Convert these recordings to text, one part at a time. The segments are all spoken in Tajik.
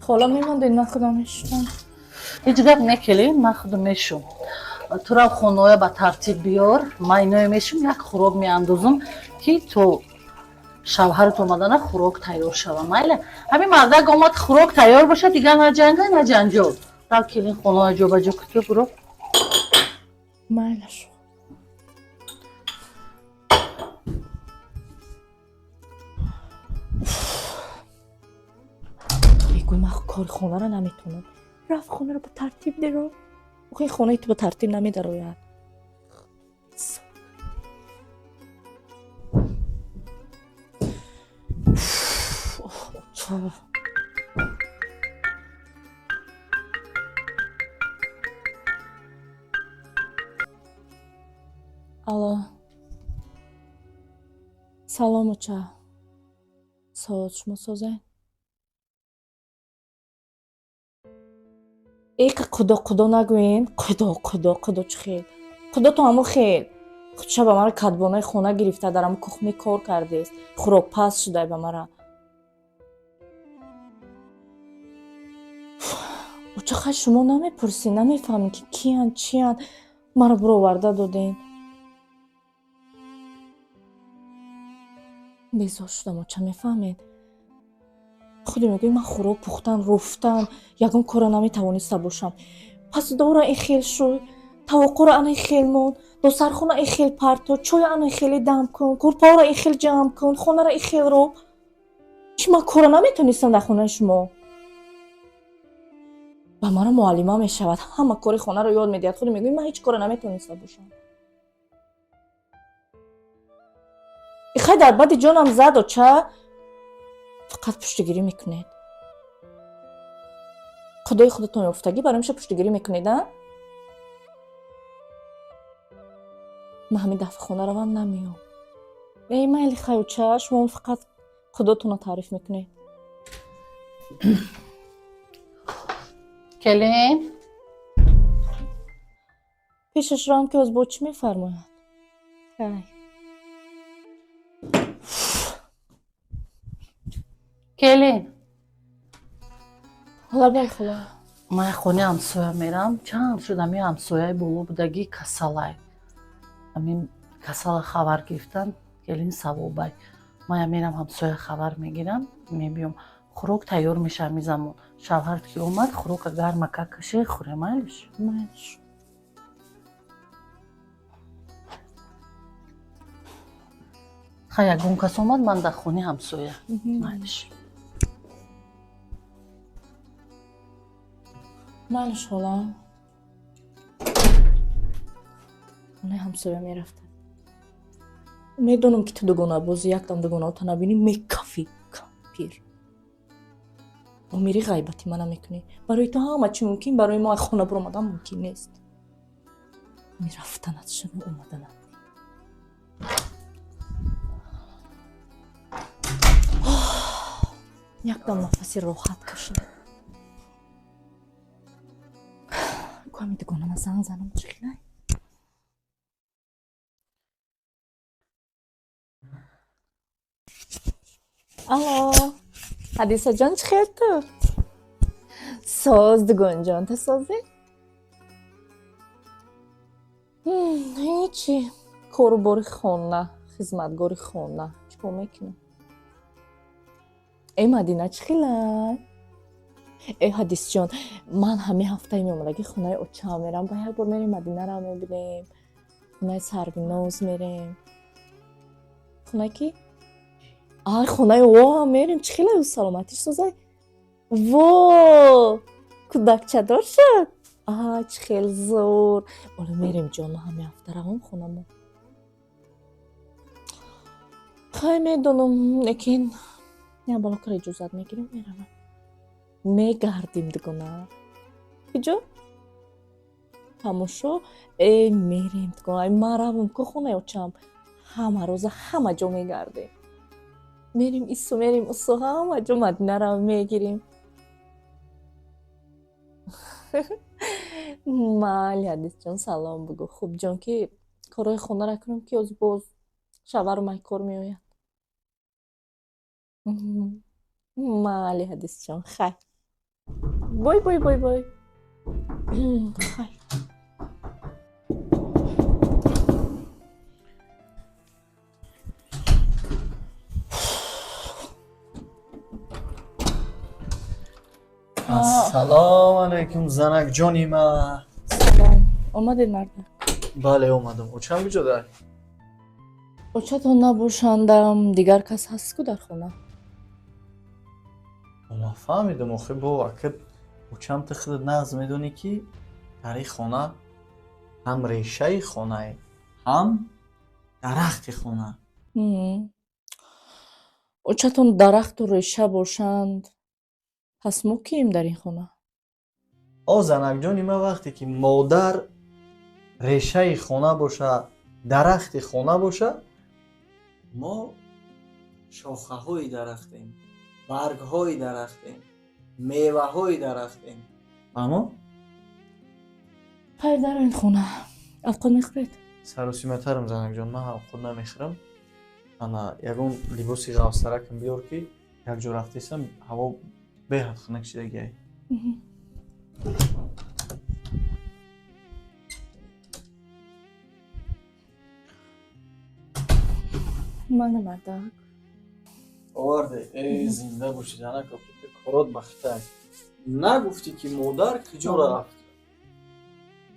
Хола, мемондед, ман худам мешудам. Ҳеҷ гап некелин, ман худам мешум. Тура хонаоя ба тартиб биёр, ман иное мешум, як хӯрок меандозум, ки то шавҳарат омадана хӯрок тайёр шава. Майла, ҳамин мардак омад, хӯрок тайёр бошад, дигар на ҷанга, на ҷанҷол. Рав, келин, хонаоя ҷобаҷо кутё, буро. Майлаш. Бегӯй, ман кори хонаро наметонам. Рафт, хонаро ба тартиб деро. Охи, хонаи ту ба тартиб намедарояд. Алло, салом, оча. Соз, шумо созед? Эқа қудо қудо нагӯен. Қудо қудо қудо, чӣ хел қудо? То ҳамо хел худша ба мара кадбонаи хона гирифта, дар ҳамо кухни кор кардест, хӯрокпаз шудай ба мара. Оча, хай, шумо намепурсӣ, намефаҳмӣ, ки киян, чиян, маро буроварда доден. Безор шудам, оча, мефаҳмед? Худи мегӯӣ, ман хӯрок пухтан, руфтан, ягон корро наметавониста бошам. Пас дора ин хел шуй, тавоқҳоро ана ин хел мон, досархона ин хел парто, чоя ана ин хеле дам кун, кӯрпаҳоро ин хел ҷамъ кун, хонаро ин хел рӯ. Чӣ, ман корро наметонистам дар хонаи шумо? Ба мара муаллима мешавад, ҳама кори хонаро ёд медиҳад. Худи мегӯӣ, ман ҳеҷ корро наметониста бошам. Ихай, дар бади ҷонам зад, оча. Фақат пуштигирӣ мекунед. Худои худатон ёфтагӣ, барои меша пуштигирӣ мекунед. А ман ҳамин дафъа хона равам, намеём. Эй, майли, хай, оча, шумо фақат худотонро таъриф мекунед. Келин. Пешаш равам, ки оз бо чӣ мефармояд. Хай. Келин. Лабай, хола. Ман хонаи ҳамсоя мерам. Чанд шуд, ҳамин ҳамсояи боло будагӣ касалай. Ҳамин касала хабар гирифтан, келин, савобай. Ман мерам, ҳамсоя хабар мегирам, мебиём. Хӯрок тайёр меша ҳамин замон. Шавҳарат ки омад, хӯрока гармака каше, хӯре, майлиш? Майлиш. Ха, ягон кас омад, ман дар хонаи ҳамсоя. Майлиш. Майлиш, хола. Хонаи ҳамсоя мерафта. Медонам, ки ту дугонабозӣ, якдам дугонаота набинӣ, мекафӣ. Кампир, омири ғайбати мана мекунӣ. Барои ту ҳама чӣ мумкин, барои мо аз хона буромадан мумкин нест. Мерафтанат шуну омаданат. Якдам нафаси роҳат кашидам. Ку, ҳами дугонама занг занам, чӣ хелай? Алло, Ҳадисаҷон, чӣ хел ту? Соз, дугонҷон, ту созӣ? Ҳечи, кору бори хона, хизматгори хона, чӣ кор мекунам? Э, Мадина чӣ хелай? Э, Ҳадисҷон, ман ҳамин ҳафтаи меомадагӣ хонаи очаам мерам. Ба як бор мерем, Мадинаро мебинем, хонаи Сарвиноз мерем. Хонаи ки? Ай, хонаи о мерем. Чӣ хелай, саломатиш созай? Во, кӯдакчадор шуд. А, чӣ хел зӯр! Оло, мерем, ҷон, ман ҳамин ҳафта равам хонамо. Хай, медонам, лекин як балокара иҷозат мегирам, меравам. Мегардим, дугона. Куҷо? Тамошо? Э, мерем, дугона. Ай, ман равам ку хонаи очам, ҳама рӯза ҳама ҷо мегардем. Мерем ису, мерем усу, ҳама ҷо Мадинаро мегирем. Майли, Ҳадисҷон, салом бугӯ. Хуб, ҷон, ки корҳои хонаро кунам, ки оз боз шавҳарам ай кор меояд. Майли, Ҳадисҷон, хай. Бой, бой, бой, бой. Хай. Ассалому алайкум, занакҷони ман. Салом. Омадед, мардак? Бале, омадам. Очам куҷо дар? Очатон набошандам, дигар кас ҳаст ку дар хона. Ман фаҳмидам, охи бо ака очам, ту худат нағз медонӣ, ки дар ин хона ҳам решаи хонае, ҳам дарахти хона. Очатон дарахту реша бошанд, пас мо кием дар ин хона? О, занакҷони ман, вақте ки модар решаи хона боша, дарахти хона боша, мо шохаҳои дарахтем, баргҳои дарахтем, меваҳои дарахтем. Фаҳмо? Хайр, дар ин хона авқот мехӯред? Саросиматарам, занакҷон, ман авқот намехӯрам. Ана ягон либоси ғафзтаракам биёр, ки якҷо рафтесам, ҳаво беҳад хунук шидагиай. Мана, мардак. Оварде? Э, зинда бошӣ, занако, корот бахтай. Нагуфтӣ, ки модар куҷо рафт?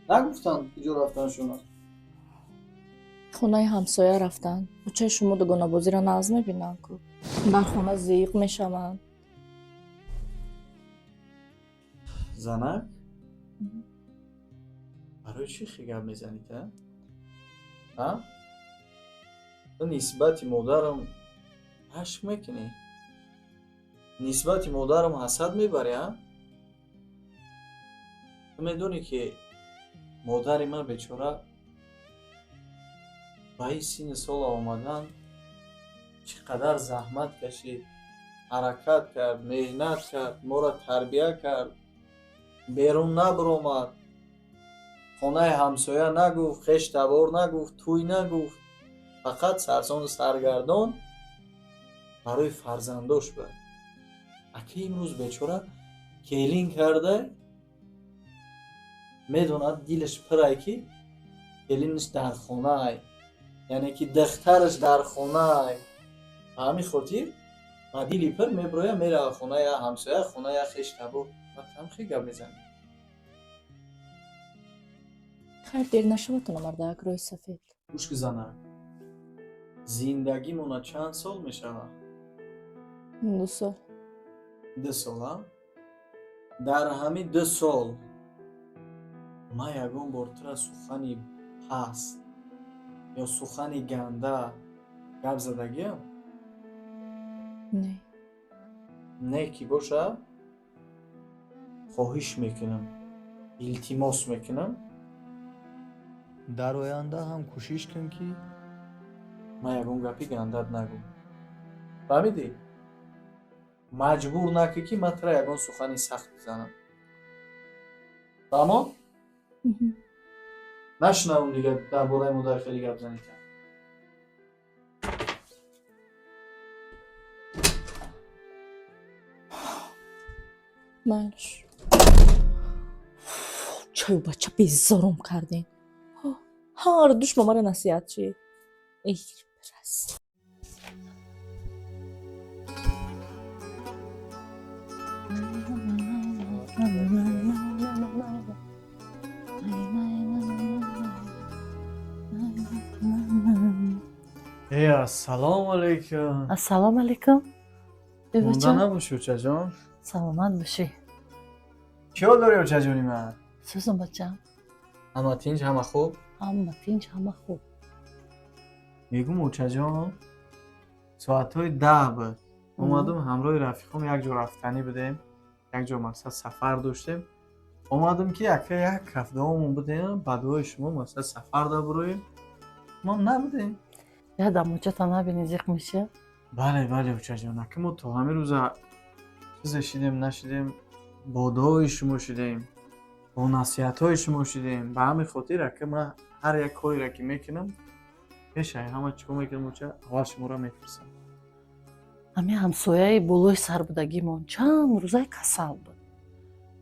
Нагуфтанд, куҷо рафтаншона? Хонаи ҳамсоя рафтанд. Очаи шумо дугонабозиро нағз мебинанд ку, дар хона зиқ мешаванд. Занак, барои чӣ хел гап мезанед, а? Ту нисбати модарам рашк мекунӣ, нисбати модарам ҳасад мебарӣ, а? Ту медонӣ, ки модари ман бечора ба ин синни сола омадан чӣ қадар заҳмат кашид, ҳаракат кард, меҳнат кард, моро тарбия кард, берун набаромад, хонаи ҳамсоя нагуфт, хеш табор нагуфт, тӯй нагуфт, фақат сарсону саргардон барои фарзандош буд. Аки имрӯз бечора келин карда, медонад, дилаш пирай, ки келинаш дар хонаай, яъне ки духтараш дар хонаай. Ба ҳамин хотир ба дили пир мебирояд, меравад хонаи я ҳамсоя, хонаи я хеш табор. Там хел гап мезанӣ? Хайр, дер нашаватона, мардак, рӯи сафед. Гӯш ки, занак, зиндагимона чанд сол мешавад? 2 сол. 2 сол, а? Дар ҳамин 2 сол ман ягон бор тура сухани паст ё сухани ганда гап задагиам? Не. Не ки боша, хоҳиш мекунам, илтимос мекунам, дар оянда ҳам кӯшиш кун, ки ман ягон гапи гандат нагӯм. Фаҳмидӣ? Маҷбур накӣ, ки ман тура ягон сухани сахт бизанам. Фаҳмо? Нашунавам дига дар бораи модар хеле гап занӣ. Майлаш. Чаю бача безорум кардем. Ҳар душ ба мара насиҳат чи. Эй, бирас. Э, ассалому алайкум. Ассалому алайкум. Монда набошӣ, очаҷон. Саломат бошӣ. Чӣ ҳол дорӣ, очаҷони ман? Сӯзам, бачам. Ҳама тинҷ, ҳама хуб? Ҳама тинҷ, ҳама хуб. Мегум, очаҷон, соатҳои 10 буд, омадум, ҳамроҳи рафиқом як ҷо рафтанӣ будем, як ҷо мақсад сафар доштем. Омадам, ки ака як ҳафтаомон будем, ба дуои шумо мақсад сафар дабуроем, мо набудем. Я дамочата набини, зиқ меша. Бале, бале, очаҷон, ака мо то ҳамин рӯза чизе шидем, нашидем, бо дуои шумо шидем, бо насиҳатҳои шумо шидем. Ба ҳамин хотир, ака, ман ҳар як кореро ки мекунам, пешаи ҳама чӣ кор мекунам, оча, аввал шуморо мепурсам. Ҳамин ҳамсояи болои сар будагимон чанд рӯзай касал буд.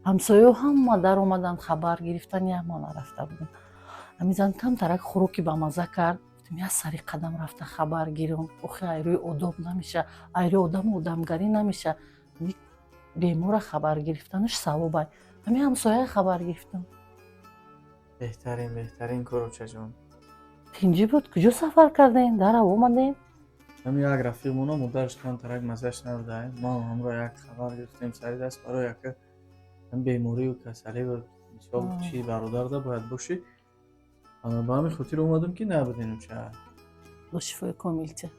Ҳамсояҳо ҳама даромаданд, хабар гирифтан, як мо нарафта будем. Ҳамин зан камтарак хӯроки бамаза кард. Гуфтем, як сари қадам рафта хабар гирам. Охи, айрӯи одоб намеша, айрӯи одаму одамгарӣ намеша. Бемора хабар гирифтанаш савобай. Ҳамин ҳамсояи хабар гирифтам. Беҳтарин, беҳтарин кор, очаҷон. Тинҷӣ буд? Куҷо сафар кардем? Дарав омадем? Ҳамин як рафиқмона модараш камтарак маззаш набуда, мо ҳамро як хабар гирифтем сари даст, барои яка беморию касалӣ, мисол, чи бародарда бояд бошӣ. Ба ҳамин хотир омадам, ки набудем, оча. Бо шифои комилча.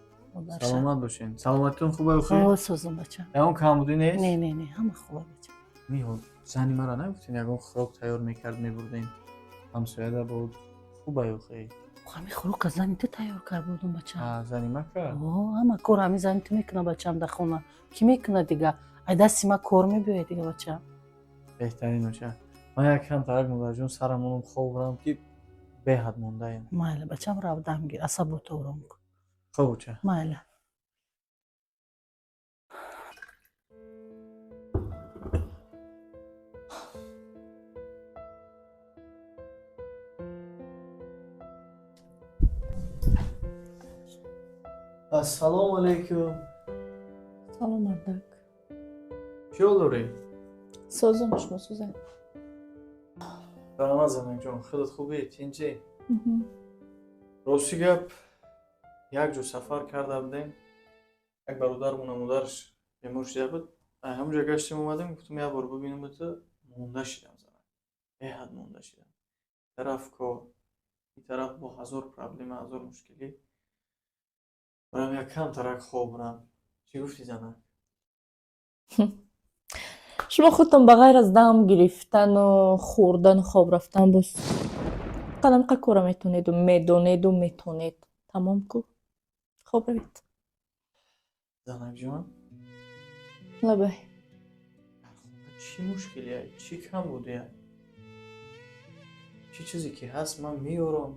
Саломат бошен. Саломатитон хуба, охи? Созум, бача. Ягон камбудӣ нест? Не, не, не, ҳама хуба, бача. Зани мара нагуфтен, ягон хӯрок тайёр мекард, мебурдем ҳамсояда буд, хубай, охи? Ҳамин хӯрока зани ту тайёр кард будум, бача. Зани ма кард? Ҳама кор ҳамин зани ту мекунад, бачам, дар хона кӣ мекунад дига? Ай дасти ма кор мебиёяд дига, бача. Беҳтарин, оча. Ман як кам тарак, модарҷон, сарам онам, хоб бурам, ки беҳад мондаем. Майла, бачам, рав, дам гир, асабото ором кун. Хоб, оча. Майла. Ассалому алайкум. Салом, мардак. Чӣ ҳол дорӣ? Созум, шумо созед? Раҳмат, занакҷон, худат хубӣ, тинҷӣ? Рости гап, як ҷо сафар карда будем, як бародармона модараш бемор шуда буд, ҳамонҷо гаштем, омадем. Гуфтам, як бор бибинам ту. Монда шидам, занак, беҳад монда шидам. Тараф кор, ин тараф бо ҳазор проблема, ҳазор мушкилӣ. Барам як кам тарак хоб бурам. Чӣ гуфтӣ, занак? Шумо худтон ба ғайр аз дам гирифтану хӯрдану хоб рафтан боз қадамқа кора метонеду медонеду метонед. Тамом ку, хоб равед. Занакҷон. Лабай. Дар хона чӣ мушкилие, чӣ камбудие, чӣ чизе ки ҳаст, ман меёрам,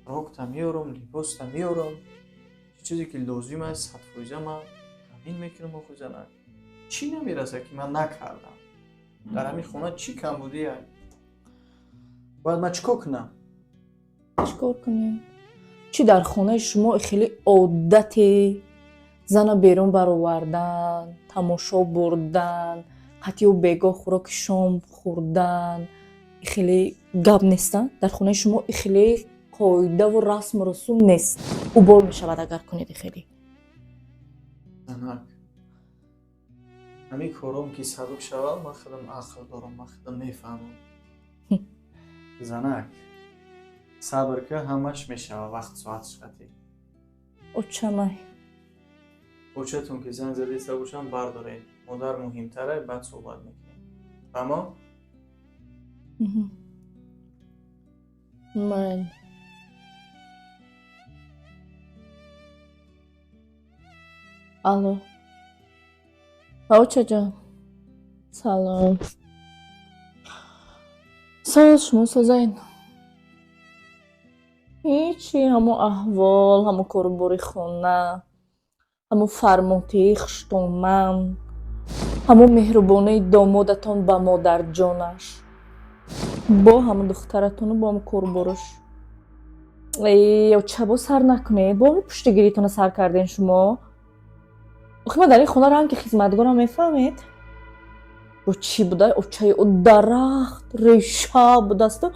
хӯрокта меёрам, либоста меёрам, чӣ чизе ки лозим аст, 100% ман таъмин мекунам. Охи, занак, чӣ намерасад, ки ман накардам? Дар ҳамин хона чӣ камбудие? Бояд ман чӣ кор кунам? Чӣ кор кунем? Чӣ дар хонаи шумо хеле одати зана берун баровардан, тамошо бурдан, қатъиу бегоҳ хӯроки шом хӯрдан, хеле гап нестан? Дар хонаи шумо хеле қоидаву расму русум нест. Убор мешавад, агар кунед хеле. Занак, ҳамин кором ки сабук шавад, ман худам ақл дорам, ман худам мефаҳмам. Занак, сабр ка, ҳамаш мешавад, вақт соатш қатӣ. Очамай. Очатон ки занг задиста бошам, бардоред. Модар муҳимтара, баъд суҳбат мекунем, фаҳмо? Майли. Алло, очаҷон, салом. Соз, шумо созайн? Ҳечи, ҳамо аҳвол, ҳамо корубори хона, ҳамо фармотии хуштоман, ҳамо меҳрубонии домодатон ба модарҷонаш, бо ҳамо духтаратону бо ҳамо коруборош. Оча, бо сар накунед, бо ҳами пуштигиритона сар кардем шумо. Охи, ман дар ин хона ранги хизматгорам, мефаҳмед? Бо чӣ буда? Очаи ӯ дарахт реша будасту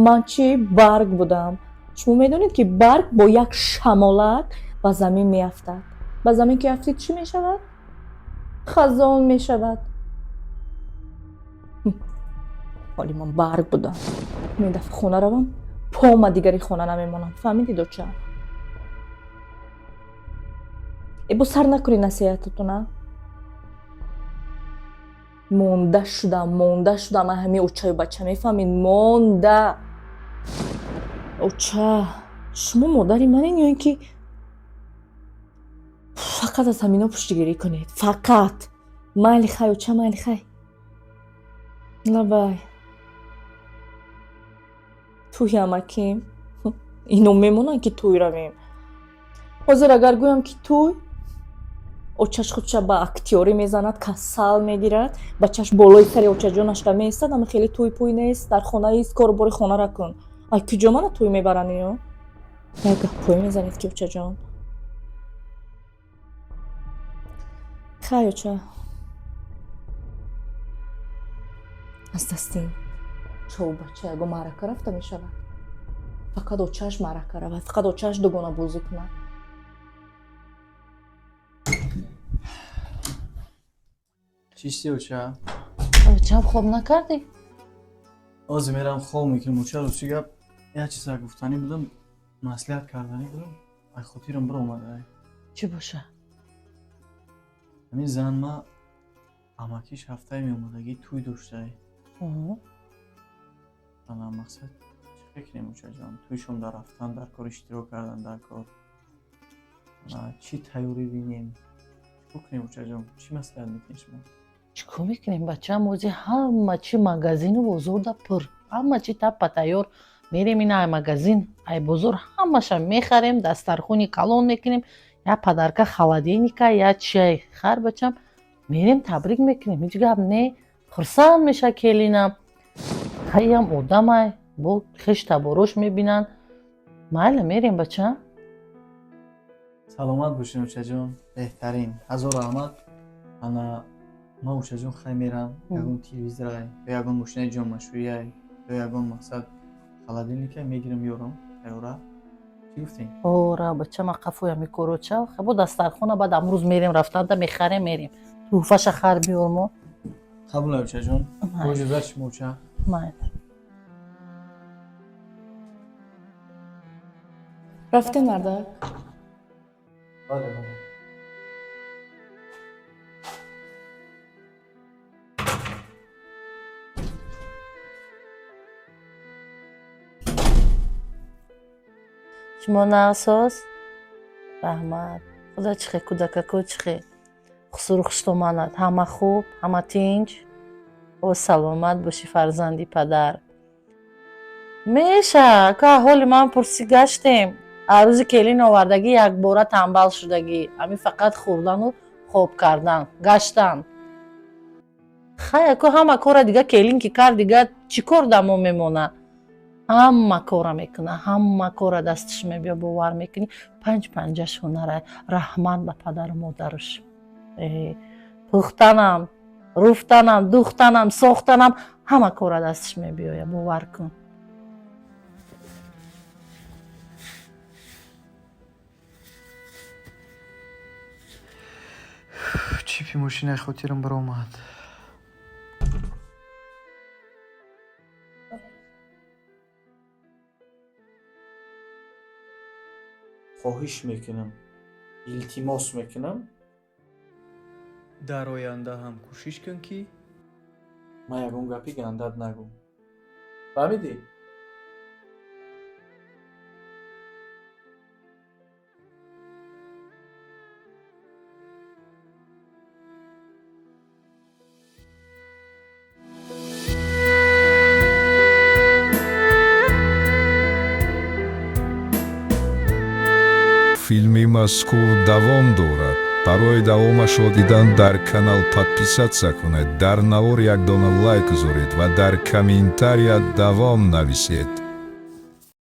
ман чӣ, барг будам. Шумо медонед, ки барг бо як шамолак ба замин меафтад. Ба замин ки афтид, чӣ мешавад? Хазон мешавад. Ҳоли ман барг будам. Ин дафъа хона равам, пома дигари хона намемонам, фаҳмидӣ, доча? Бо сар накунед насиҳататона. Монда шудам, монда шудам ай ҳамин очаю бача, мефаҳмед? Монда. Оча, шумо модари манен ё ин ки фақат аз ҳамино пуштигирӣ кунед? Фақат майли, хай, оча, майли, хай, лабай. Тӯи амаким ино мемонанд, ки тӯй равем. Ҳозир агар гӯям, ки тӯй Очаш худша ба актёрӣ мезанад, касал мегирад, бачаш болои сари очаҷонашда меистад, ама хеле тӯй пӯй нест, дар хона ист, кору бори хонара кун. Ай куҷо мана тӯй мебаранд ино? Як гаппой мезанед ки очаҷон. Хай оча. Аз дасти ин човбача ягон маърака рафта мешавад. Фақат очааш маърака равад, фақат очааш дугонабозӣ кунад. Чисти, оча? Бачам, хоб накардӣ? Ҳозир мерам, хоб мекунам, оча. Рости гап, як чиза гуфтанӣ будам, маслиҳат карданӣ будам, ай хотирам биромад ай. Чӣ боша? Ҳамин зан ма амакиш ҳафтаи меомадагӣ тӯй доштай. Ана мақсад, чӣ фикрем, очаҷон? Тӯйшон дар рафтан дар кор, иштирок кардан дар кор, чӣ тайёрӣ бинем, чӣ кунем, очаҷон? Чӣ маслиҳат мекунед шумо? Чӣ кор мекунем, бачаам? Ози ҳама чи магазину бозорда пур, ҳама чи таппа тайёр. Мерем ина ай магазин, ай бозор ҳамаша мехарем, дастархони калон мекунем, я подарка холодильника, я чай хар, бачам, мерем, табрик мекунем, ҳеҷ гап не, хурсанд меша келинам. Хайям одамай, бо хеш таборош мебинанд. Майла, мерем, бачам. Саломат бошед, очаҷон, беҳтарин, ҳазор раҳмат. Ана ман, очаҷон, хай мерам, ягон телевизорай ё ягон мошинаи ҷомашӯиай ё ягон мақсад холодильника мегирам, ёрам тайёра. Чӣ гуфтем? Ора, бачам, қафоя мекороча бо дастархона, баъд амрӯз мерем, рафтанда мехарем, мерем, тӯҳфаша хар биёр мо. Қабул, очаҷон, бо иҷозат шумо, оча. Майла. Рафтем, мардак? Бале, бале. Шумо наасоз, раҳмат, худо. Чихе кӯдакако, чихе хусуру хуштоманад? Ҳама хуб, ҳама тинҷ? О, саломат бошӣ, фарзанди падар. Меша ка ҳоли ман пурсӣ гаштем. Арӯзи келин овардагӣ якбора тамбал шудагӣ, ҳамин фақат хӯрдану хоб кардан гаштан. Хай, аку ҳама кора дига келин ки кард, дига чӣ кор дамо мемонад? Ҳама кора мекуна, ҳама кора дасташ мебиё, бовар мекунӣ, панҷ панҷаш ҳунара. Раҳмат ба падару модараш. Пухтанам, руфтанам, духтанам, сохтанам, ҳама кора дасташ мебиёя, бовар кун. Чипи мошинаи хотирам баромад. Хоҳиш мекунам, илтимос мекунам. Дар оянда ҳам кӯшиш кун, ки ман ягон гапи гандат нагӯм, фаҳмидӣ? Филми мазкур давом дорад. Барои давомашро дидан дар канал подписаться кунед, дар навор як дона лайк гузоред ва дар комментария давом нависед.